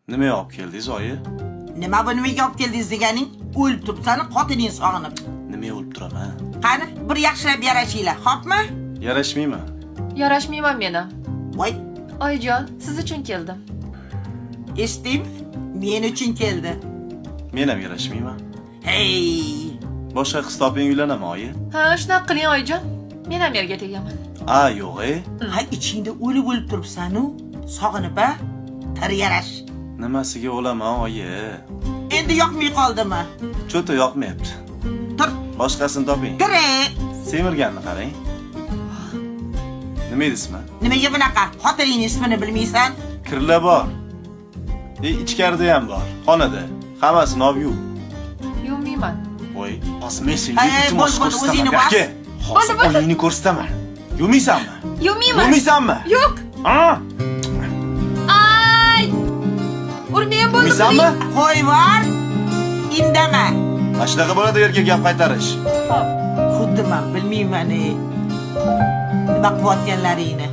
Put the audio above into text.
Nima olib keldingiz, oyi? Nima bu, nimaga olib keldingiz deganing? O'lib turibsan, xotining sog'inib. Nimaga o'lib turaman? Qani, bir yaxshilab yarashinglar, xo'pmi? Yarashmayman. Yarashmayman meni. Voy, Oyijon, siz uchun keldim. Eshitdingmi? Men uchun keldi. Men ham yarashmayman. Hey! Boshqa qiz toping, uylanaman, oyi. Ha, shunaqa qiling, oyijon. Men ham erga tegaman. A, yo'q, e. Ha, ichingda o'lib o'lib turibsan-u, sog'inib a? Tir yarash. Nimasiga o'laman, oyi? Endi yoqmay qoldimi? Чё-то yoqmayapti. Tur, Boshqasini toping. tur. Semirganni qarang. Nima deysizmi? Nimaga bunaqa? Xotiningni ismini bilmaysan? Kirlar bor. E, ichkarida ham bor. Xonada. Hammasini olib yuv. Yuvmayman. Voy, hozir men senga Hey, iltimos bo'l, bo'l, ko'rsataman. o'zingni bos. Aka, hozir oyingni ko'rsataman. Yuvmaysanmi? Yuvmayman. Yuvmaysanmi? Yo'q. Ha? Ay! Urmang, bo'ldi. Yuvmaysanmi? Qo'yvor. Indama. Mana shunaqa bo'ladi erkak gap qaytarish. Xo'p. Xuddi man bilmayman, ey. Nima qilayotganlaringni.